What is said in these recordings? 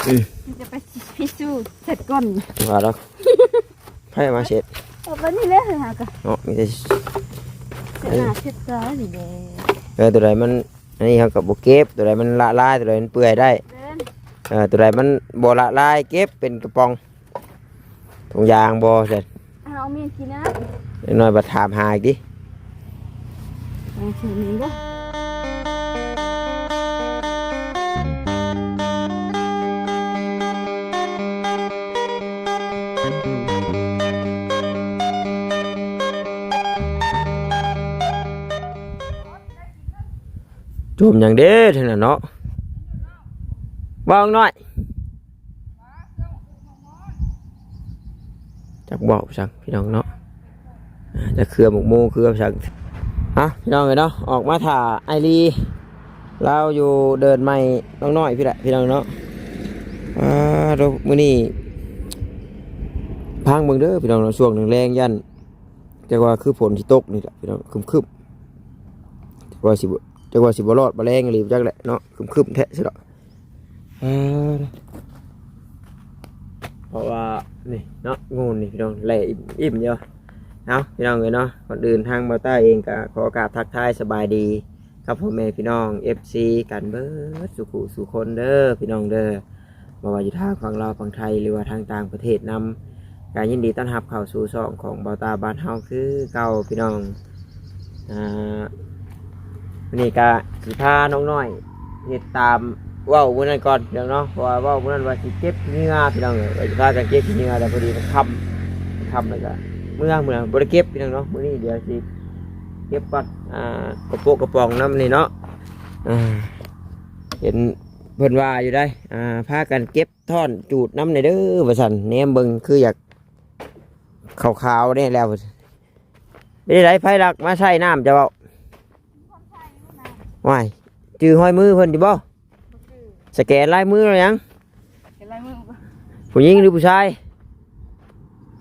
ອືມ ມັນຈະໄປພິສູດເສັດກ່ອນ ວ່າດອກ ໃຜເອົາມາເຊັດ ເອົາໄປນີ້ແຫຼະ ຫາກະ ເນາະ ມີແຕ່ ເຊັດໜ້າເຊັດຕານີ້ແຫຼະ ເອີ ຕົວໃດມັນ ອັນນີ້ເຮົາກໍບໍ່ເກັບ ຕົວໃດມັນລະລາຍ ຕົວໃດມັນເປື່ອຍໄດ້ ແມ່ນ ເອີ ຕົວໃດມັນບໍ່ລະລາຍ ເກັບເປັນກະປ໋ອງ ຖົງຢາງບໍ່ຊັ້ນ ເອົາມີດກິນນະ ເດັກນ້ອຍບັດຖາມຫາອີກຕິ ເອົາເທື່ອນີ້ເດີ ຈົ່ມຫຍັງເດ້ທາງນັ້ນເນາະ ເວົ້າໜ້ອຍ ຈັກເວົ້າຈັ່ງພີ່ນ້ອງເນາະ ອ່າ ຈັກເຄືອໝາກໂມເຄືອຈັ່ງ ອ່ະ ພີ່ນ້ອງເອີຍເນາະ ອອກມາຖ້າອ້າຍລີ ລາວຢູ່ເດີ່ນໃໝ່ນ້ອງນ້ອຍພີ້ແຫຼະພີ່ນ້ອງເນາະ ອ່າ ໂດ ມື້ນີ້ຟັງເບິ່ງເດີພີ່ນ້ອງເນາະ ຊ່ວງແລງໆ ຢ້ານ ຈັກວ່າຄືຝົນຊິຕົກນີ້ແຫຼະພີ່ນ້ອງ ຄຶ້ມໆ ຈັກວ່າຊິບໍ່ ຈັກວ່າຊິບໍ່ລອດບໍ່ແລງອີ່ຫຼີຈັກແຫຼະເນາະ ຄຶ້ມໆ ແທ້ຊິດອກ ອ່າ ເພາະວ່ານີ້ເນາະ ງູນນີ້ພີ່ນ້ອງ ແລ່ອີ່ມໆ ຢູ່ ເອົາ ພີ່ນ້ອງເອີຍເນາະ ກ່ອນອື່ນທາງບ່າວຕ້າເອງກໍຂໍກາບທັກທາຍສະບາຍດີ ກັບພໍ່ແມ່ພີ່ນ້ອງເອັຟຊີກັນເບິດສູ່ຜູ້ສູ່ຄົນເດີພີ່ນ້ອງເດີ ບໍ່ວ່າຢູ່ທາງຝັ່ງລາວຝັ່ງໄທ ຫຼືວ່າທາງຕ່າງປະເທດນຳ ກໍຍິນດີຕ້ອນຮັບເຂົ້າສູ່ຊ່ອງຂອງບ່າວຕ້າບ້ານເຮົາຄືເກົ່າພີ່ນ້ອງ ອ່າ ມື້ນີ້ກໍຊິພານ້ອງນ້ອຍເຮັດຕາມເວົ້າມື້ນັ້ນກ່ອນພີ່ນ້ອງເນາະ ເພາະວ່າເວົ້າມື້ນັ້ນວ່າຊິເກັບຂີ້ເຫຍື້ອພີ່ນ້ອງເອີຍ ວ່າຊິພາກັນເກັບຂີ້ເຫຍື້ອ ແຕ່ພໍດີມັນຄ່ຳ ຄ່ຳແລ້ວກໍເມືອ ມື້ນັ້ນບໍ່ໄດ້ເກັບພີ່ນ້ອງເນາະ ມື້ນີ້ດຽວຊິເກັບກ່ອນ ອ່າ ກະໂປະກະປ໋ອງນຳນີ້ເນາະ ອ່າ ເຫັນເພິ່ນວ່າຢູ່ໄດ໋ ອ່າ ພາກັນເກັບທ້ອນຈູດນຳແດ່ເດີວ່າຊັ້ນ ແນມເບິ່ງຄືຢາກຂາວໆແດ່ແລ້ວ ເປັນໃດໃຜລັກມາໃສ່ນ້ຳເຈົ້າເວົ້າ ວ້າຍ ຈື່ຮອຍມືເພິ່ນຢູ່ບໍ່ ສະແກນລາຍມືແລ້ວຫຍັງ ເຫັນລາຍມື ຜູ້ຍິງຫຼືຜູ້ຊາຍ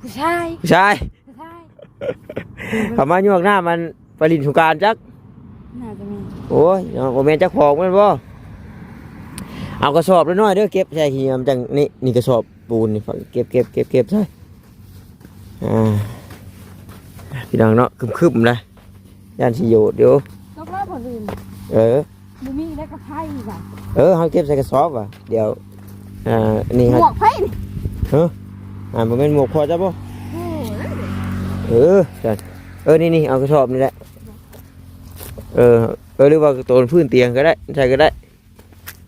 ຜູ້ຊາຍ ຜູ້ຊາຍ ຜູ້ຊາຍ ເຂົາມາຍວກນ້ຳມັນ ໄປຫຼິ້ນສົງການຈັກ ໜ້າຈະແມ່ນ ໂອ້ຍເນາະ ບໍ່ແມ່ນເຈົ້າຂອງມັນບໍ່ ເອົາກະສອບນ້ອຍໆເດີ ເກັບໃສ່ຂີ້ເຫຍື້ອມັນຈັ່ງນີ້ ນີ້ກະສອບປູນນີ້ ເກັບໆໆໆໃສ່ ອ່າ ພີ່ນ້ອງເນາະ ຄຶ້ມໆນະ ຢ້ານຊິໂຍດຢູ່ ຕົກແລ້ວບໍ່ລືມ ເອີ ບໍ່ມີແລ້ວກໍໄພວ່າ ເອີ ເຮົາເກັບໃສ່ກະສອບວ່າ ດຽວ ອ່າ ນີ້ ໝວກໃຜນີ້ ຮະ ອ່າ ບໍ່ແມ່ນໝວກພໍ່ເຈົ້າບໍ່ ໂອ້ຍ ເອີ ຊັ້ນ ເອີ ນີ້ໆ ເອົາກະສອບນີ້ແຫຼະ ເອີ ເອີ ຫຼືວ່າໂຕພື້ນຕຽງກໍໄດ້ ໃສ່ກໍໄດ້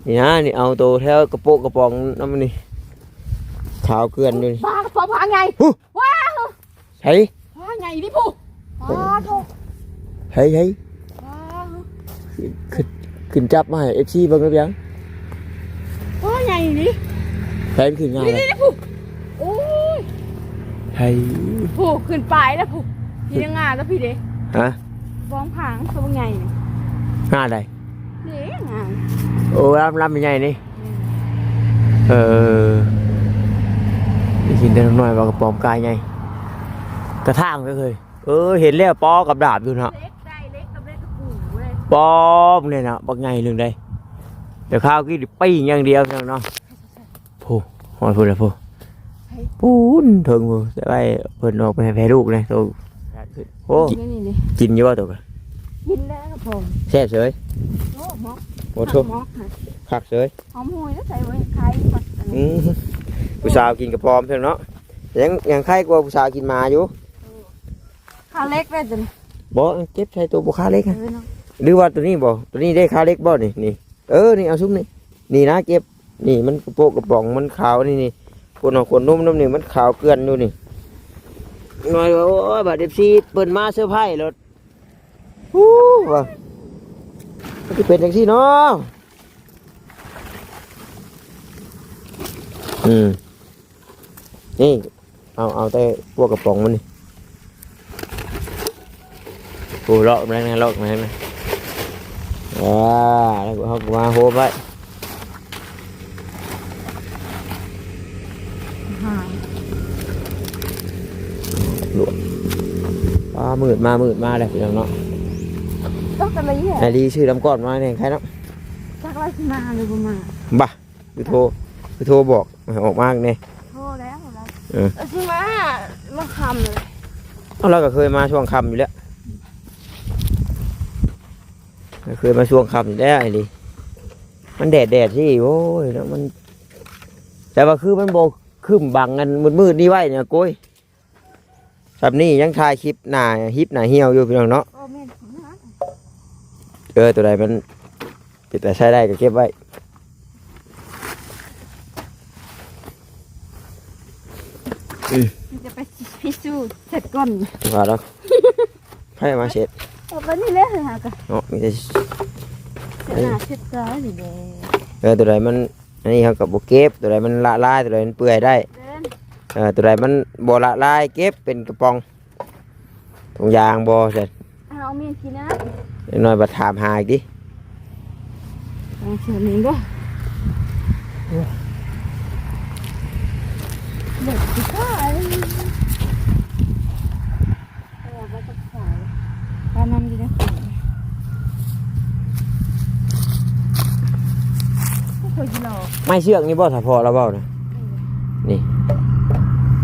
ນີ້ນະ ນີ້ເອົາໂຕແຖວກະໂປະກະປ໋ອງນຳນີ້ ຂາວເກືອນຢູ່ນີ້ ປາກະປ໋ອງໃຫຍ່ ຫຶ ວ້າວ ໃສ ປາໃຫຍ່ນີ້ພຸ້ນ ປາໂທ ໃສ ໃສ ປາ ຂຶ້ນ ຂຶ້ນ ຂຶ້ນຈັບມາໃຫ້ເອັຟຊີເບິ່ງໄດ້ຫຍັງ ໂອ້ ໃຫຍ່ນີ້ ໃສ ມັນຂຶ້ນງ່າຍ ນີ້ ນີ້ ນີ້ ພຸ້ນ ໂອ້ຍ ໃສ ພຸ້ນ ຂຶ້ນປາຍແລ້ວພຸ້ນ ທີ່ງາແລ້ວພີ້ເດ້ ຮະ ບ້ອງຜາງໂຕໃຫຍ່ນີ້ ງາໃດ ນີ້ງາ ໂອ້ ລຳ ລຳໃຫຍ່ນີ້ ເອີ ໄດ້ຍິນແຕ່ນ້ອຍວ່າກະປ໋ອງກາຍໃຫຍ່ ກະຖາງກໍເຄີຍ ເອີ ເຫັນແລ້ວ ປໍກັບດາບຢູ່ເນາະ ເຫຼັກໄດ້ ເຫຼັກກັບເຫຼັກກະປູເວີຍ ປ້ອມນີ້ນະ ບັກໃຫຍ່ໜຶ່ງເດ້ ແຕ່ຄາວກີ້ປີ້ງຢ່າງດຽວເນາະ ໂອ້ ຮອດພຸ້ນແລ້ວພຸ້ນ ໃຜ ພຸ້ນເທິງພຸ້ນ ແຕ່ໄວ້ເພິ່ນອອກໄປໃຫ້ແພລູກເດ້ ໂຕ ໂອ້ ກິນຢູ່ບໍ່ໂຕ ກິນແລ້ວກະພໍ ແຊບເສີຍ ໂອ້ ໝອກ ໂອ້ໂທ້ ໝອກ ຄັກເສີຍ ຫອມຫວຍແລ້ວໃສ່ໄວ້ໄຂ່ໝົດ ອືມ ຜູ້ສາວກິນກະປ໋ອງເພິ່ນເນາະ ຍັງ ຍັງໄຄກວ່າຜູ້ສາວກິນໝາຢູ່ ຄາເຫຼັກໄດ້ຕົວນີ້ ບໍ່ ເກັບໃສ່ໂຕບໍ່ຄາເຫຼັກ ເອີເນາະ ຫຼືວ່າຕົວນີ້ບໍ່ ຕົວນີ້ໄດ້ຄາເຫຼັກບໍ່ນີ້ ນີ້ ເອີ ນີ້ເອົາຊຸມນີ້ ນີ້ນະ ເກັບ ນີ້ມັນກະໂປະກະປ໋ອງ ມັນຂາວ ນີ້ ນີ້ ຄົນເອົາ ຄົນໜຸ່ມນຳນີ້ ມັນຂາວເກືອນຢູ່ນີ້ ນ້ອຍວ່າ ໂອ້ຍ ບາດເອັຟຊີເພິ່ນມາເຊີໄພໂລດ ຮູ້ວ່າ ມັນຊິເປັນຈັ່ງຊີ້ເນາະ ອືມ ນີ້ ເອົາ ເອົາແຕ່ພວກກະປ໋ອງມັນນີ້ ໂອ້ ເລາະມາແລ້ວນະ ເລາະມາແລ້ວນະ ອ່າ ແລ້ວເຮົາກໍມາໂຮມໄວ້ ລວກ ອ່າ ມືດມາ ມືດມາແລ້ວພີ່ນ້ອງເນາະ ຕກກັນລະເອີຍ ໄອລີຊື້ນ້ຳກ້ອນມາແດ່ໃຄເນາະ ຈັກລາວຊິມາຫຼືບໍ່ມາ ບາ ຄືໂທ ຄືໂທບອກໃຫ້ອອກມາແດ່. ໂທແລ້ວ ເອີ ເອົາຊິມາ ມາຄ່ຳເລີຍ. ເອົາ ລາວກໍເຄີຍມາຊ່ວງຄ່ຳຢູ່ແລ້ວ ເຄີຍມາຊ່ວງຄ່ຳຢູ່ແລ້ວ. ອີ່ຫຼີ ມັນແດດ ແດດຊິ ໂອ້ຍ ແລ້ວມັນ ແຕ່ວ່າຄືມັນບໍ່ຄຶ້ມບັງອັນມືດໆນີ້ໄວ້ນະ ໂກຍ. ຊ່ຳນີ້ຍັງຖ່າຍຄລິບໜ້າຮິບໜ້າຫ່ຽວຢູ່ພີ່ນ້ອງເນາະ. ເອີ ແມ່ນ. ເອີ ຕົວໃດມັນເປັນຕາໃຊ້ໄດ້ກໍເກັບໄວ້. ອືມ ມັນຈະໄປພິສູດເສັດກ່ອນ ວ່າແລ້ວ ໃຜມາເຊັດ ເອົາໄປນີ້ແຫຼະ ຫາກະເນາະ ມີແຕ່ເຊັດໜ້າເຊັດຕານີ້ແຫຼະ. ເອີ ຕົວໃດມັນ ອັນນີ້ເຮົາກໍບໍ່ເກັບ ຕົວໃດມັນລະລາຍ ຕົວໃດມັນເປື່ອຍໄດ້. ເອີ ຕົວໃດມັນບໍ່ລະລາຍ ເກັບເປັນກະປ໋ອງ ຖົງຢາງບໍ່ຊັ້ນ. ເອົາມີດກິນນະ ເດັກນ້ອຍບັດຖາມຫາອີກຕິ. ເອົາເທື່ອໜຶ່ງເດີ ເດີ ເອົາໄປຈັກສາຍ ປານຳຢູ່ໃນຂົງ ໂອ້ຍ ໂຄດຊິຫຼໍ່. ໄມ້ເຊືອກນີ້ບໍ່ ຖ້າພໍ່ລາວເວົ້ານະ? ເອີ ນີ້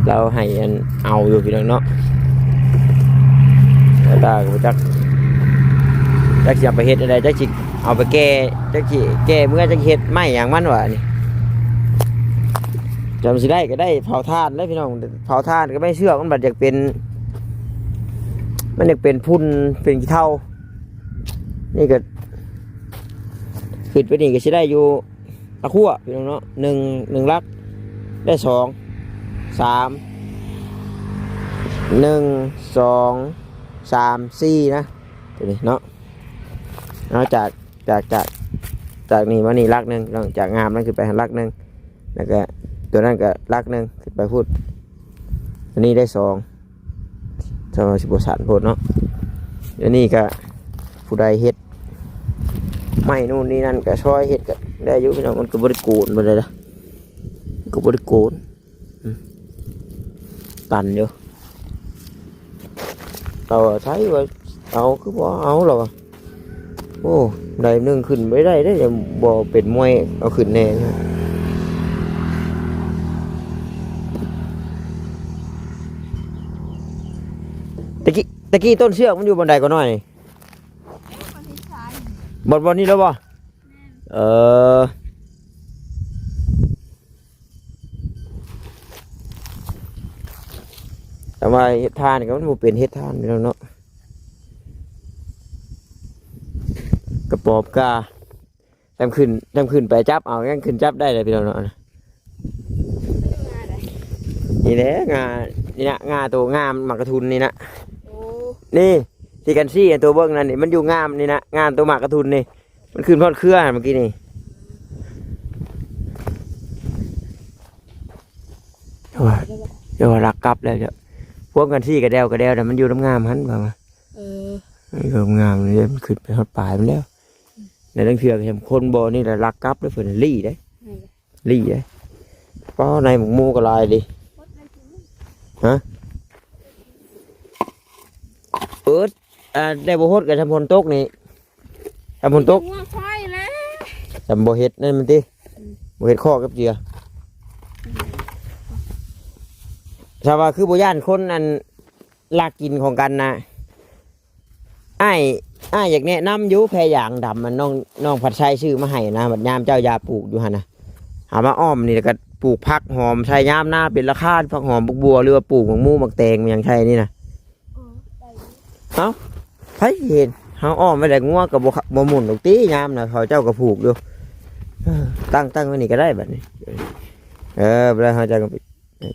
ລາວໃຫ້ອັນເອົາຢູ່ພີ່ນ້ອງເນາະ. ແຕ່ຕາກໍບໍ່ຈັກ ຈັກຊິເອົາໄປເຮັດອັນໃດ ຈັກຊິເອົາໄປແກ່ ຈັກຊິແກ່ເມືອ ຈັກເຮັດໄມ້ຫຍັງມັນວ່ານີ້. ຈຳຊິໄດ້ກໍໄດ້ເຜົາຖ່ານເດ້ພີ່ນ້ອງ ເຜົາຖ່ານກັບໄມ້ເຊືອກ ມັນບັດຢາກເປັນ ມັນຢາກເປັນຝຸ່ນເປັນຂີ້ເຖົ້າ. ນີ້ກໍ ຂຶ້ນໄປນີ້ກໍຊິໄດ້ຢູ່ ຕະຂົ້ວພີ່ນ້ອງເນາະ ໜຶ່ງ ໜຶ່ງຫຼັກ ໄດ້ສອງ ສາມ ໜຶ່ງ ສອງ ສາມ ສີ່ນະ ຕົວນີ້ເນາະ. ເອົາຈາກ ຈາກ ຈາກ ຈາກນີ້ມານີ້ຫຼັກໜຶ່ງ ຈາກງາມນັ້ນຂຶ້ນໄປຫັນຫຼັກໜຶ່ງ ແລ້ວກໍຕົວນັ້ນກໍຫຼັກໜຶ່ງຂຶ້ນໄປພຸ້ນ ອັນນີ້ໄດ້ສອງ. ແຕ່ວ່າຊິບໍ່ສັ້ນໂພດເນາະ. ອັນນີ້ກະຜູ້ໃດເຮັດໄມ້ນູ້ນນີ້ນັ້ນກະຊ່ອຍເຮັດກະໄດ້ຢູ່ພີ່ນ້ອງ ມັນກໍບໍ່ໄດ້ໂກນປານໃດນະ ກໍບໍ່ໄດ້ໂກນ ອືມ ຕັນຢູ່. ເອົາໃຊ້ວ່າເອົາ ຄືບໍ່ເອົາລະວ່າ. ໂອ້ ໄດ້ໜຶ່ງຂຶ້ນໄປໄດ້ເດ້ ບໍ່ເປັນມວຍເອົາຂຶ້ນແນ່. ຕະກີ້ ຕະກີ້ຕົ້ນເຊືອກມັນຢູ່ບ່ອນໃດກໍນ້ອຍນີ້? ບ່ອນ ບ່ອນນີ້ແລ້ວບໍ່? ເອີ. ແຕ່ວ່າເຮັດຖ່ານກໍມັນບໍ່ເປັນເຮັດຖ່ານພີ່ນ້ອງເນາະ. ກະປອບກາ ແຕ່ມຂຶ້ນ ແຕ່ມຂຶ້ນໄປຈັບເອົາ ຍັງຂຶ້ນຈັບໄດ້ເລີຍພີ່ນ້ອງເນາະ. ນີ້ແຫຼະງາ ນີ້ນະ ງາໂຕງາມໝາກກະທຸນນີ້ນະ. ໂອ້ ນີ້ທີ່ກັນຊີ້ຕົວເບິ່ງນັ້ນນີ້ ມັນຢູ່ງາມນີ້ນະ ງາມໂຕໝາກກະທຸນນີ້. ມັນຂຶ້ນຮອດເຄືອຫັ້ນເມື່ອກີ້ນີ້. ແຕ່ວ່າ ແຕ່ວ່າລັກກັບແລ້ວເຈົ້າ. ພວມກັນຊີ້ກະແດວກະແດວນະ ມັນຢູ່ນຳງາມຫັ້ນວ່າ. ເອີ ມັນຢູ່ນຳງາມນີ້ ມັນຂຶ້ນໄປຮອດປາຍມັນແລ້ວ. ແລ້ວລາງເທື່ອກໍເຫັນຄົນບໍ່ນີ້ລະລັກກັບເດ້ ເພິ່ນລີ້ເດ້. ລີ້ເດ້. ປ້າ ໃນໝາກໂມກໍຫຼາຍເດ້. ຮະ? ເອີ ອ່າ ໄດ້ບໍ່ຫົດກໍຊ່ຳຝົນຕົກນີ້ ຖ້າຝົນຕົກ ງົວຄວາຍແຫຼະ ຈຳບໍ່ເຮັດນັ້ນມັນຕິ ອືມ ບໍ່ເຮັດຄອກກັບເຈືອ. ອືມ ຖ້າວ່າຄືບໍ່ຢ້ານຄົນອັນລັກກິນຂອງກັນນະ ອ້າຍ ອ້າຍຢາກແນະນຳຢູ່ ແພຢາງດຳ ອັນນ້ອງ ນ້ອງພັດໄຊຊື້ມາໃຫ້ນະ ບັດຍາມເຈົ້າຢາປູກຢູ່ຫັ້ນນະ ເອົາມາອ້ອມນີ້ ແລ້ວກໍປູກຜັກຫອມໃສ່ ຍາມໜ້າເປັນລາຄາ ຜັກຫອມ ບັກບົວ ຫຼືວ່າປູກໝາກໝູ ໝາກແຕງ ຫຍັງໃສ່ນີ້ນະ. ເອົ້າ ໃຜເຫັນເຮົາອ້ອມໄວ້ແລ້ວ ງົວກໍບໍ່ ບໍ່ໝຸ່ນດອກຕິ ຍາມນະ ເຂົາເຈົ້າກໍຜູກຢູ່. ເອີ ຕັ້ງ ຕັ້ງໄວ້ນີ້ກໍໄດ້ບັດນີ້. ເອີ ແລ້ວເຮົາຈະໄປ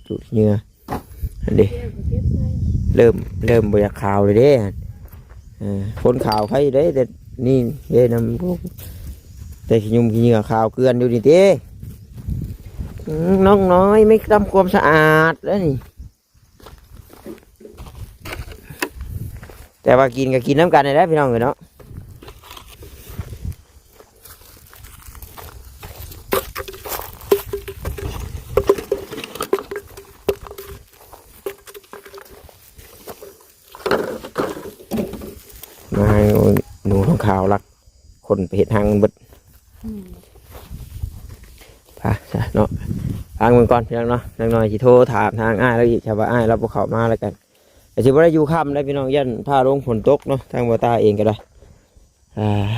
ຈູດເຫຍື່ອ ອັນນີ້ ເລີ່ມ ເລີ່ມບໍ່ຢາກຂາວເລີຍເດ້. ເອີ ຄົນຂາວໃຄຢູ່ເດ້ ແຕ່ນີ້ເດ້ ນຳ ແຕ່ຂີ້ຍຸ່ມຂີ້ເຫຍື້ອຂາວເກືອນຢູ່ນີ້ຕິ. ອືມ ນ້ອງນ້ອຍໄມ່ທຳຄວາມສະອາດແລ້ວນີ້. ແຕ່ວ່າກິນກໍກິນນຳກັນນີ້ແຫຼະພີ່ນ້ອງເອີຍເນາະ. ມາໃຫ້ໜູຂາວລັກ ຄົນໄປເຮັດຮັງເບິດ. ອືມ ໄປ ອ່ະ ເນາະ ຟັງເບິ່ງກ່ອນພີ່ນ້ອງເນາະ. ຈັກໜ່ອຍຊິໂທຖາມທາງອ້າຍລາວອີກ ຖ້າວ່າອ້າຍລາວບໍ່ເຂົ້າມາແລ້ວກັນ ກໍຊິບໍ່ໄດ້ຢູ່ຄ່ຳໄດ້ພີ່ນ້ອງ ຢ້ານຟ້າລົງຝົນຕົກເນາະ. ທາງບໍ່ຕາເອງກໍໄດ້ ອ່າ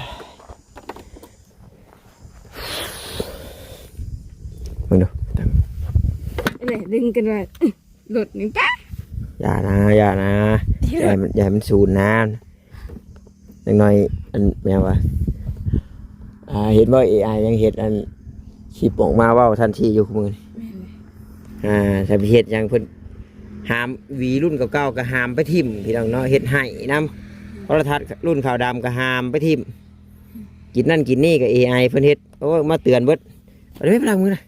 ເບິ່ງດູ ເອີ ດຶງກັນວ່າ ລົດນີ້ປະ ຢ່ານະ ຢ່ານະ ຢ່າໃຫ້ມັນ ຢ່າໃຫ້ມັນສູນນາ. ຈັກໜ່ອຍ ອັນ ແມ່ນວ່າ ອ່າ ເຫັນບໍ່ ເອໄອຍັງເຮັດອັນຄລິບອອກມາເວົ້າທັນທີຢູ່ມື້ນີ້. ແມ່ນເລີຍ ອ່າ ຖ້າໄປເຮັດຫຍັງເພິ່ນຫາມ ຫວີລຸ້ນເກົ່າໆກໍຫາມໄປຖິ້ມ ພີ່ນ້ອງເນາະ. ເຮັດໄຮ່ນຳ ໂທລະທັດລຸ້ນຂາວດຳກໍຫາມໄປຖິ້ມ ກິນນັ້ນກິນນີ້ກໍເອໄອເພິ່ນເຮັດ. ໂອ້ຍ ມາເຕືອນເບິດ. ເອົາໄປລ້າງມືນະ.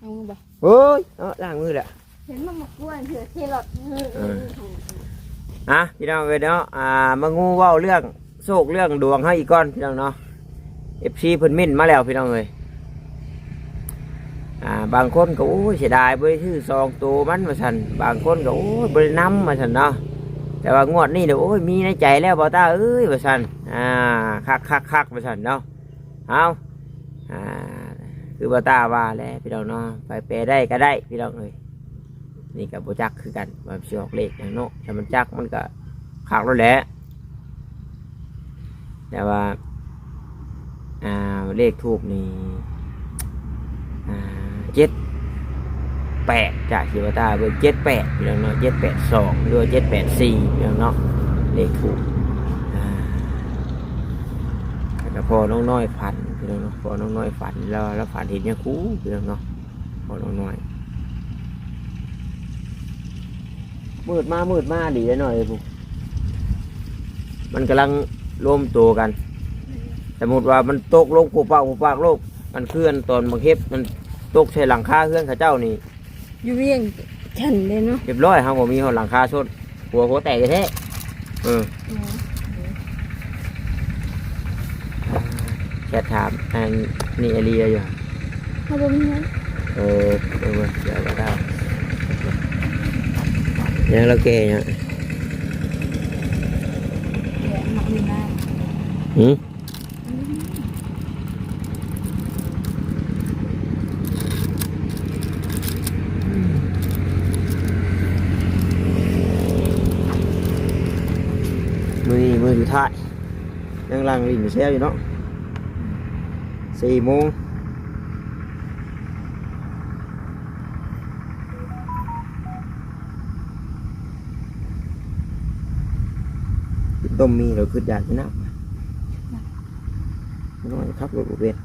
ເອົາບໍ່? ໂອ້ຍ ເນາະ ລ້າງມືແຫຼະ. ເຫັນມັນມາກວນເທື່ອແຄຣອດ. ເອີ ອ່ະ ພີ່ນ້ອງເອີຍເນາະ ອ່າ ມາງູເວົ້າເລື່ອງໂຊກເລື່ອງດວງເຮົາອີກກ່ອນ ພີ່ນ້ອງເນາະ. ເອັຟຊີ ເພິ່ນເມັ້ນມາແລ້ວ ພີ່ນ້ອງເອີຍ. ອ່າ ບາງຄົນກໍ ໂອ້ຍ ເສຍດາຍ ບໍ່ໄດ້ຊື້ສອງໂຕມັນ ວ່າຊັ້ນ. ບາງຄົນກໍ ໂອ້ຍ ບໍ່ໄດ້ນຳ ວ່າຊັ້ນເນາະ. ແຕ່ວ່າງວດນີ້ນະ ໂອ້ຍ ມີໃນໃຈແລ້ວ ບ່າວຕ້າເອີຍ ວ່າຊັ້ນ. ອ່າ ຄັກໆໆ ວ່າຊັ້ນເນາະ. ເອົາ ອ່າ ຄືບ່າວຕ້າວ່າແຫຼະ ພີ່ນ້ອງເນາະ ໃຜແປໄດ້ກໍໄດ້ ພີ່ນ້ອງເອີຍ. ນີ້ກໍບໍ່ຈັກຄືກັນວ່າຊິອອກເລກຫຍັງເນາະ. ຖ້າມັນຈັກມັນກໍຄັກໂລດແຫຼະ. ແຕ່ວ່າ ອ່າ ເລກທູບນີ້ ອ່າ ເຈັດແປດ ຈາກທີ່ບ່າວຕ້າເບິ່ງ ເຈັດແປດ ພີ່ນ້ອງເນາະ ເຈັດແປດສອງ ຫຼືວ່າ ເຈັດແປດສີ່ ພີ່ນ້ອງເນາະ ເລກທູບ. ອ່າ ແລ້ວກໍພໍ່ນ້ອງນ້ອຍຝັນ ພີ່ນ້ອງເນາະ ພໍ່ນ້ອງນ້ອຍຝັນ ລາວ ລາວຝັນເຫັນຍາຄູ ພີ່ນ້ອງເນາະ ພໍ່ນ້ອງນ້ອຍ. ມືດມາ ມືດມາ ດີເດ້ນ້ອຍເອີຍ ມັນກຳລັງລວມໂຕກັນ. ສົມມຸດວ່າມັນຕົກລົງປຸບປັບ ປຸບປັບໂລດ ອັນຄືອັນຕອນບັກເຫັບມັນຕົກໃສ່ຫຼັງຄາເຮືອນເຂົາເຈົ້ານີ້ ຢູ່ວຽງຈັນເດ້ເນາະ ຮຽບຮ້ອຍ ເຮົາບໍ່ມີຮອດຫຼັງຄາຊົນ ຫົວ ຫົວແຕກແທ້ໆ. ເອີ ແຊດຖາມອັນນີ້ອາລີຢູ່. ເຮົາບໍ່ມີເງິນ. ເອີ ເອີ ເບິ່ງ ດຽວກໍໄດ້. ຍັງລາວແກ່ຫຍັງ? ແກ່ໝາກເວນາ. ຫື? ມື້ນີ້ມື້ສຸດທ້າຍ ຍັງຫຼັ່ງຫຼິ້ນແຊວຢູ່ເນາະ ສີ່ໂມງ. ກິນຕົ້ມໝີ່ແລ້ວຄຶດຢາກກິນນ້ຳ. ນ້ອຍຂັບລົດບໍ່ເປັນ.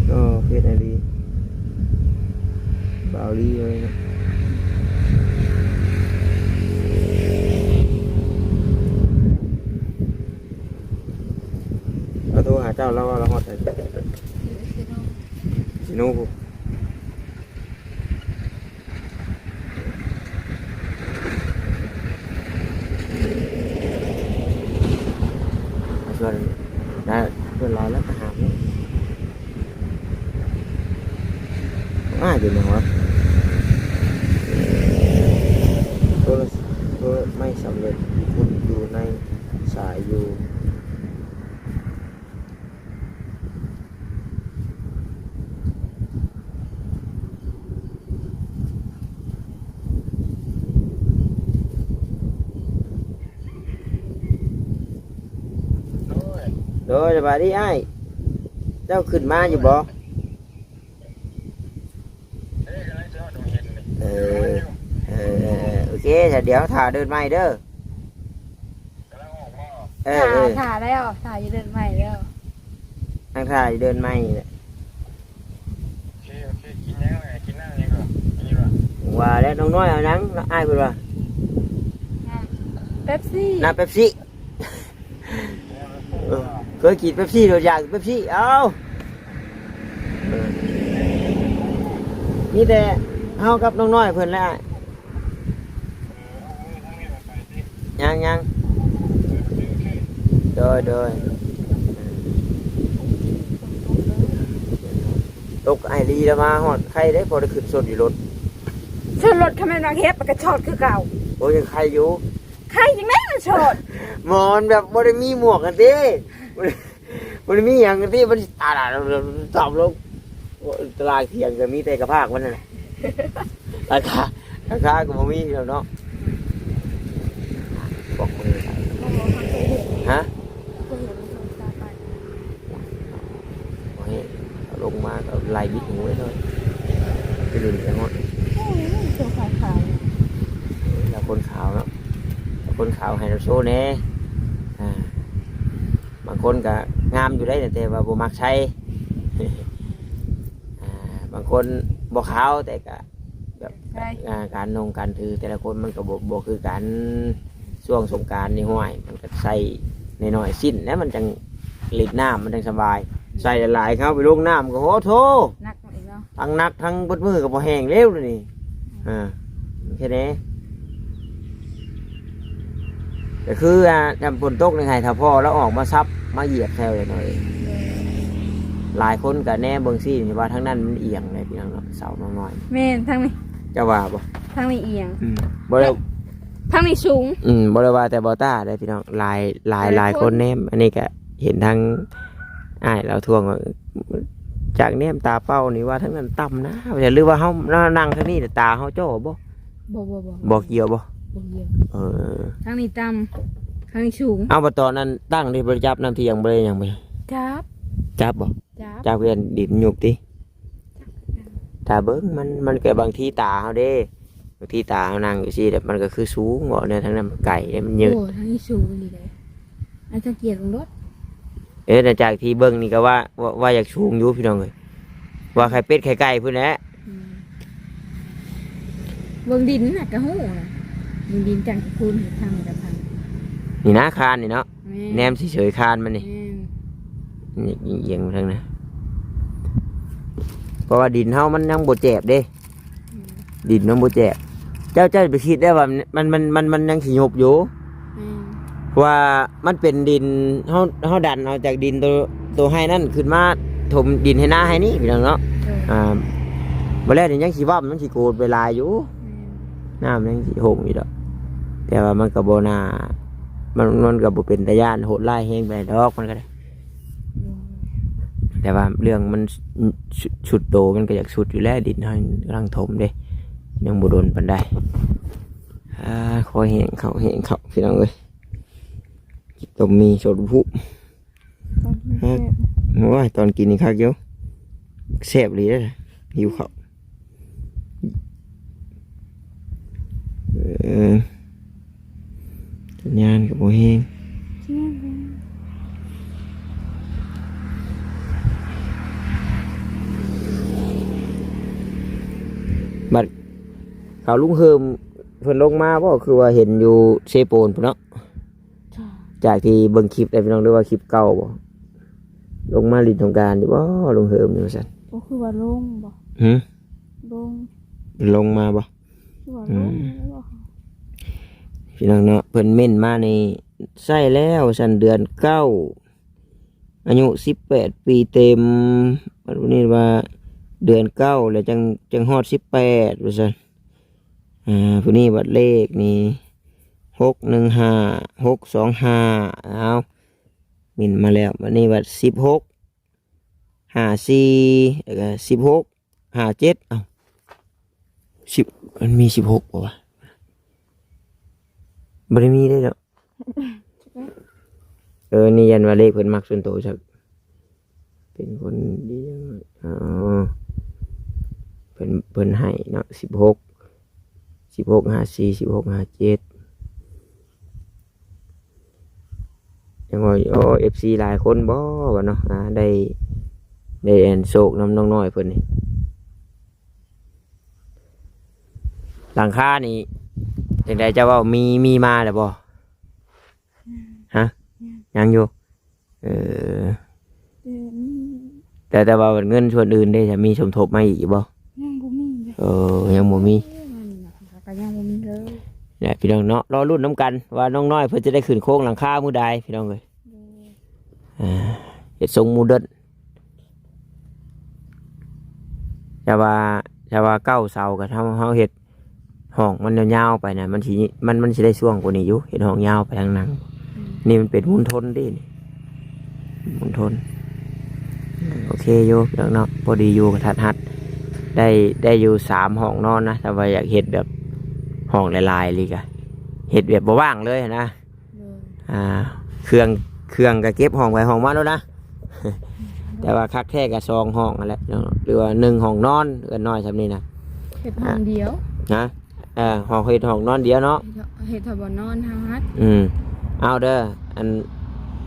ກໍເຮັດໃຫ້ດີ ບ່າວລີເລີຍເນາະ. ລາວໂທຫາເຈົ້າ ລາວວ່າລາວຮອດໃສ? ຊິໂນ ຊິໂນພຸ້ນ. ມາຊວນ ນະ ຊວນຫຼາຍແລ້ວກໍຫາມເນາະ. ອ້າຍ ຢູ່ຫຍັງວະ? ໂທລະ ໂທລະ ໄມ່ສຳເລັດ ມີຄົນຢູ່ໃນສາຍຢູ່. ໂດຍ ສະບາຍດີອ້າຍ ເຈົ້າຂຶ້ນມາຢູ່ບໍ່? ເອີ ເອີ ເອີ ໂອເຄ ດຽວຖ້າເດີນໃໝ່ເດີ. ເອີ ຖ້າ ເອີ ຖ້າແລ້ວ ຖ້າຢູ່ເດີນໃໝ່ແລ້ວ ນັ່ງຖ້າຢູ່ເດີນໃໝ່ນີ້ແຫຼະ. ໂອເຄ ໂອເຄ ກິນຫຍັງແຫຼະ ກິນນ້ຳຫຍັງກ່ອນ ມີບໍ່? ວ່າແລ້ວ ນ້ອງນ້ອຍເອົາຫຍັງ? ອ້າຍເພິ່ນວ່າ ນ້ຳເປັບຊີ ນ້ຳເປັບຊີ. ເອີ ເຄີຍກິນເປັບຊີໂດດ ຢາກເປັບຊີ ເອົາ ເອີ ມີແຕ່ເຮົາກັບນ້ອງນ້ອຍເພິ່ນແຫຼະ. ຍັງ ຍັງ ໂດຍ ໂດຍ ຕົກອ້າຍລີລະມາຮອດໄຄເດ້ ພໍໄດ້ຂຶ້ນຊົນຢູ່ລົດ. ຊົນລົດ ຄັນແມ່ນວ່າເຮັດ ມັນກໍຊອດຄືເກົ່າ. ໂອ້ຍ ຍັງໄຄຢູ່ ໄຄຈັ່ງໃດມັນຊອດ. ໝໍ ມັນແບບບໍ່ໄດ້ມີໝວກກັນຕິ ບໍ່ໄດ້ມີຫຍັງກັນຕິ ມັນຕາດຕອບລົງ. ໂອ້ຍ ຕະຫຼາດທ່ຽງກໍມີແຕ່ກະພາກມັນນັ້ນແຫຼະ ລາຄາ ລາຄາກໍບໍ່ມີແລ້ວເນາະ. ບອກເພິ່ນ ບໍ່ ບໍ່ເຄີຍເຫັນ ຮະ? ບໍ່ເຄີຍເຫັນ ບໍ່ເຄີຍເຫັນ ບໍ່ເຫັນ. ເອົາລົງມາກໍໄລ່ບິດຫູໄວ້ເລີຍ ໄປຫຼິ້ນໄປຮອດ. ໂອ້ຍ ໂຊຂາວໆ ເອີ ລາວຄົນຂາວເນາະ ລາວຄົນຂາວໃຫ້ລາວໂຊແດ່. ອ່າ ບາງຄົນກໍງາມຢູ່ໄດ໋ ແຕ່ວ່າບໍ່ມັກໃສ່. ອ່າ ບາງຄົນບໍ່ຂາວແຕ່ກໍ ແບບ ໃຊ່ ອ່າ ການນົ່ງການຖືແຕ່ລະຄົນມັນກໍບໍ່ ບໍ່ຄືກັນ. ຊ່ວງສົງການນີ້ ຫ້ວຍ ມັນກໍໃສ່ນ້ອຍໆ ສິ້ນແລ້ວມັນຈັ່ງຫຼິ້ນນ້ຳ ມັນຈັ່ງສະບາຍ. ໃສ່ຫຼາຍໆ ເຂົ້າໄປລົງນ້ຳກໍ ໂອ້ໂທ ໜັກອີກເນາະ ທັງໜັກທັງເບິດມືກໍບໍ່ແຫ້ງແລ້ວນີ້. ອ່າ ແຄ່ນີ້ ກໍຄື ອ່າ ຍາມຝົນຕົກນີ້ ໃຫ້ຖ້າພໍ່ລາວອອກມາສັບມາຢຽບແຖວໜ້ອຍ. ຫຼາຍຄົນກໍແນມເບິ່ງຊີ້ ວ່າທາງນັ້ນມັນອຽງເດ້ພີ່ນ້ອງເນາະ ເສົານ້ອຍໆ. ແມ່ນ ທາງນີ້ ເຈົ້າວ່າບໍ່? ທາງນີ້ອຽງ ອືມ ບໍ່ໄດ້ ທາງນີ້ສູງ. ອືມ ບໍ່ໄດ້ວ່າແຕ່ບໍ່ຕ້າເດ້ພີ່ນ້ອງ ຫຼາຍ ຫຼາຍ ຫຼາຍຄົນ ຫຼາຍຄົນແນມ. ອັນນີ້ກໍເຫັນທາງອ້າຍລາວທ່ວງວ່າ ຈາກແນມຕາເປົ່ານີ້ວ່າທາງນັ້ນຕ່ຳນະ ຫຼືວ່າເຮົາ ເຮົານັ່ງທາງນີ້ ຕາເຮົາຈໍ້ບໍ່? ບໍ່ ບໍ່ ບໍ່ ບໍ່ກ່ຽວບໍ່? ບໍ່ກ່ຽວ. ເອີ ທາງນີ້ຕ່ຳ ທາງນີ້ສູງ. ເອົາ ບັດຕອນນັ້ນຕັ້ງນີ້ບໍ່ໄດ້ຈັບນ້ຳທ່ຽງ ບໍ່ໄດ້ຫຍັງບໍ່? ຈັບ ຈັບບໍ່? ຈັບ ຈັບຄືກັນ ດິນຍຸບຕິ. ຖ້າເບິ່ງມັນ ມັນກໍບາງທີຕາເຮົາເດ້ ບາງທີຕາເຮົານັ່ງຢູ່ຊີ້ແລ້ວ ມັນກໍຄືສູງເບາະ ແນວທາງນັ້ນມັນໄກເດ້ ມັນຍືດ. ໂອ້ ທາງນີ້ສູງອີ່ຫຼີເດ້ ອັນສັງເກດເບິ່ງໂລດ. ເອີ ແຕ່ຈາກທີ່ເບິ່ງນີ້ກໍວ່າ ວ່າ ວ່າຢາກສູງຢູ່ພີ່ນ້ອງເອີຍ ວ່າໄຂ່ເປັດໄຂ່ໄກ່ພຸ້ນແຫຼະ. ອືມ ເບິ່ງດິນນະກໍຮູ້ນະ ເບິ່ງດິນຈັ່ງຄູນທາງນີ້ກໍທາງນີ້ນະ ຄານນີ້ເນາະ. ແມ່ນ ແນມຊິເສີຍຄານມັນນີ້ ແມ່ນ ນີ້ອຽງໄປທາງນັ້ນ ເພາະວ່າດິນເຮົາມັນຍັງບໍ່ແຈບເດ້. ອືມ ດິນມັນບໍ່ແຈບ ເຈົ້າ ເຈົ້າຢ່າໄປຄິດໄດ້ວ່າມັນ ມັນ ມັນ ມັນຍັງຊິຍຸບຢູ່. ແມ່ນ ເພາະວ່າມັນເປັນດິນ ເຮົາ ເຮົາດັນເອົາຈາກດິນໂຕ ໂຕໄຮ່ນັ້ນຂຶ້ນມາຖົມດິນໄຮ່ນາໄຮ່ນີ້ພີ່ນ້ອງເນາະ. ໂດຍ ອ່າ ບໍ່ແລ້ວນີ້ຍັງຊິຫວ່ຳ ຍັງຊິໂກນໄປຫຼາຍຢູ່. ແມ່ນ ນ້ຳຍັງຊິຫົ່ງຢູ່ດອກ ແຕ່ວ່າມັນກໍບໍ່ໜ້າ ມັນ ມັນກໍບໍ່ເປັນຕາຢ້ານໂຫດຮ້າຍແຮງປານໃດດອກ ມັນກໍໄດ້. ໂດຍ ແຕ່ວ່າເລື່ອງມັນ ຊຸດ ຊຸດໂຕມັນກໍຢາກຊຸດຢູ່ແລ້ວ ດິນເຮົາກຳລັງຖົມເດ້ ຍັງບໍ່ດົນປານໃດ. ອ່າ ຂໍແຫ້ງເຂົ້າ ແຫ້ງເຂົ້າ ພີ່ນ້ອງເອີຍ ກິນຕົ້ມໝີ່ ໂຊດອຸພຸ. ຕອນກິນແຊບ ໂອ້ຍ ຕອນກິນນີ້ຄັກຢູ່ ແຊບອີ່ຫຼີເດ້ ຫິວເຂົ້າ. ເອີ ສັນຍານກໍບໍ່ແຮງ ສັນຍານບໍ່ແຮງ. ບັດເຂົາລຸງເຮີມເພິ່ນລົງມາບໍ່? ຄືວ່າເຫັນຢູ່ເຊໂປນພຸ້ນເນາະ. ຈາກທີ່ເບິ່ງຄລິບໄດ້ພີ່ນ້ອງ ຫຼືວ່າຄລິບເກົ່າບໍ່? ລົງມາຫຼິ້ນສົງການຢູ່ບໍ່ລຸງເຮີມນີ້ວ່າຊັ້ນ. ໂອ້ ຄືວ່າລົງບໍ່? ຫື? ລົງ ລົງມາບໍ່? ຄືວ່າລົງ ອືມ ແລ້ວບໍ່? ພີ່ນ້ອງເນາະ ເພິ່ນເມັ້ນມານີ້ ໃຊ້ແລ້ວວ່າຊັ້ນ ເດືອນເກົ້າ ອາຍຸສິບແປດປີເຕັມ ບັດນີ້ວ່າເດືອນເກົ້າແລ້ວ ຈັ່ງ ຈັ່ງຮອດສິບແປດວ່າຊັ້ນ. ອ່າ ຜູ້ນີ້ບັດເລກນີ້ ຫົກໜຶ່ງຫ້າ ຫົກສອງຫ້າ. ອ້າວ ເມັ້ນມາແລ້ວ ບັດນີ້ບັດສິບຫົກ ຫ້າສີ່ ແລ້ວກໍສິບຫົກ ຫ້າເຈັດ. ເອົ້າ ສິບ ມັນມີສິບຫົກບໍ່ວະ? ບໍ່ໄດ້ມີເດ້ເນາະ. ເອີ ນີ້ຢ້ານວ່າເລກເພິ່ນມັກສ່ວນໂຕຈັກ ເປັນຄົນດີ. ອໍ ເພິ່ນ ເພິ່ນໃຫ້ເນາະ ສິບຫົກ ສິບຫົກ ຫ້າສີ່ ສິບຫົກ ຫ້າເຈັດ. ຈັ່ງວ່າ ໂອ້ ເອັຟຊີຫຼາຍຄົນບໍ່ວະເນາະ ອ່າ ໄດ້ ໄດ້ອັນໂຊກນຳນ້ອງນ້ອຍເພິ່ນນີ້. ຫຼັງຄານີ້ຈັ່ງໃດ ເຈົ້າເວົ້າ ມີ ມີມາແລ້ວບໍ່? ຮະ? ຍັງ ຍັງຢູ່. ເອີ ແຕ່ມີ ແຕ່ ແຕ່ວ່າເງິນສ່ວນອື່ນເດ້ ຈະມີສົມທົບມາອີກຢູ່ບໍ່? ຍັງບໍ່ມີເລີຍ. ເອີ ຍັງບໍ່ມີ. ເອີ ມັນກໍຍັງບໍ່ມີເລີຍ ແຫຼະ ພີ່ນ້ອງເນາະ. ລໍລຸ້ນນຳກັນວ່ານ້ອງນ້ອຍເພິ່ນຈະໄດ້ຂຶ້ນໂຄງຫຼັງຄາມື້ໃດ ພີ່ນ້ອງເອີຍ. ໂດຍ ອ່າ ເຮັດຊົງໂມເດີນ. ແຕ່ວ່າ ແຕ່ວ່າເກົ້າເສົາກໍເຮົາ ເຮົາເຮັດ ຫ້ອງມັນຍາວໆໄປນະ ມັນຊິ ມັນ ມັນຊິໄດ້ຊ່ວງກວ່ານີ້ຢູ່ ເຮັດຫ້ອງຍາວໄປທາງໜັງ. ອືມ ນີ້ມັນເປັນມຸນທົນເດ້ນີ້ ມຸນທົນ. ໂອເຄຢູ່ພີ່ນ້ອງເນາະ ພໍດີຢູ່ກະທັດຮັດ ໄດ້ ໄດ້ຢູ່ສາມຫ້ອງນອນນະ. ແຕ່ວ່າຢາກເຮັດແບບຫ້ອງຫຼາຍໆ ອີ່ຫຼີກະ ເຮັດແບບບໍ່ວ່າງເລີຍນະ. ໂດຍ ອ່າ ເຄື່ອງ ເຄື່ອງກະເກັບຫ້ອງໃຜຫ້ອງມັນໂລດນະ. ແຕ່ວ່າຄັກແທ້ກະສອງຫ້ອງຫັ້ນແຫຼະເນາະ ຫຼືວ່າໜຶ່ງຫ້ອງນອນ ເຮືອນນ້ອຍຊ່ຳນີ້ນະ. ເຮັດຫ້ອງດຽວ ຮະ? ເອີ ຫ້ອງ ເຮັດຫ້ອງນອນດຽວເນາະ ເຮັດ ເຮັດເທົ່າບໍ່ນອນເຮົາຫັ້ນ. ອືມ ເອົາເດີ ອັນ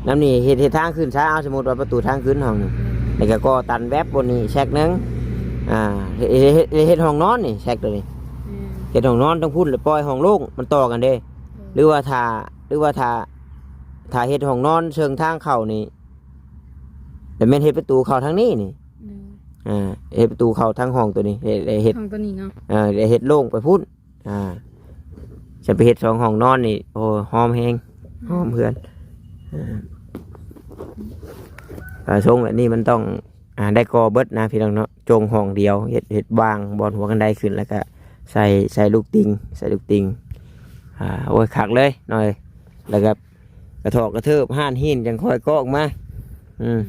ນຳນີ້ເຮັດ ເຮັດທາງຂຶ້ນຊະ. ເອົາ ສົມມຸດວ່າປະຕູທາງຂຶ້ນຫ້ອງໜຶ່ງ ອືມ ແລ້ວກະກໍ່ຕັນແວັບບົນນີ້ແຊັກໜຶ່ງ. ອ່າ ເຮັດ ເຮັດ ເຮັດ ເຮັດຫ້ອງນອນນີ້ແຊັກໂຕນີ້. ອືມ ເຮັດຫ້ອງນອນທາງພຸ້ນ ແລ້ວປ່ອຍຫ້ອງໂລ່ງ ມັນຕໍ່ກັນເດ້. ເອີ ຫຼືວ່າຖ້າ ຫຼືວ່າຖ້າ ຖ້າເຮັດຫ້ອງນອນເຊິ່ງທາງເຂົ້ານີ້ ແລ້ວແມ່ນເຮັດປະຕູເຂົ້າທາງນີ້ນີ້. ໂດຍ ອ່າ ເຮັດປະຕູເຂົ້າທາງຫ້ອງໂຕນີ້ ເຮັດ ເຮັດຫ້ອງໂຕນີ້ເນາະ. ເອີ ແລ້ວເຮັດໂລ່ງໄປພຸ້ນ. ອ່າ ຈະໄປເຮັດສອງຫ້ອງນອນນີ້ ໂອ້ ຫອມແຮງ ອືມ ຫອມເຮືອນ. ເອີ ເອີ ຊົງແບບນີ້ມັນຕ້ອງ ອ່າ ໄດ້ກໍ່ເບິດນະພີ່ນ້ອງເນາະ ຈົ່ງຫ້ອງດຽວ ເຮັດ ເຮັດວາງບ່ອນຫົວຄັນໄດຂຶ້ນ ແລ້ວກະໃສ່ ໃສ່ລູກຕິ່ງ ໃສ່ລູກຕິ່ງ. ອ່າ ໂອ້ຍ ຄັກເລີຍນ້ອຍ ແລ້ວກະກະຖອກກະເທີບ ຮ້ານຫີນຈັ່ງຄ່ອຍເກາະອອກມາ. ອືມ ອືມ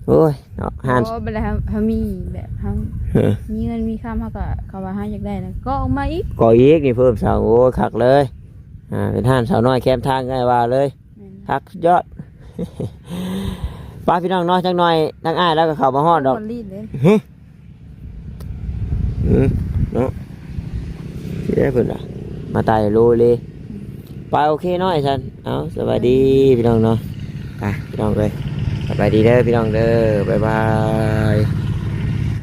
ໂອ້ຍເນາະ ຮ້ານ ບໍ່ ບັດໃດເຮົາ ເຮົາມີແບບເຮົາ ເອີ ມີເງິນມີຄຳ ເຮົາກະ ເຂົາວ່າເຮົາຢາກໄດ້ນະ ເກາະອອກມາອີກ ເກາະອີກນີ້ເພີ່ມສາວ. ໂອ້ຍ ຄັກເລີຍ ອ່າ ເປັນຮ້ານສາວນ້ອຍແຄມທາງ ອ້າຍວ່າເລີຍ. ແມ່ນ ຄັກສຸດຍອດ. ໄປພີ່ນ້ອງເນາະ ຈັກໜ່ອຍທາງອ້າຍລາວກະເຂົ້າມາຮອດດອກ. ຮະ? ອືມ ເນາະ ຊິໄດ້ເພິ່ນວ່າ ມາໄຕ່ໂລເລ. ອືມ ໄປ ໂອເຄເນາະ ອ້າຍສັນ. ເອົາ ສະບາຍດີ ສະບາຍດີ ພີ່ນ້ອງເນາະ. ໄປພີ່ນ້ອງເອີຍ ສະບາຍດີເດີພີ່ນ້ອງເດີ ບາຍບາຍ.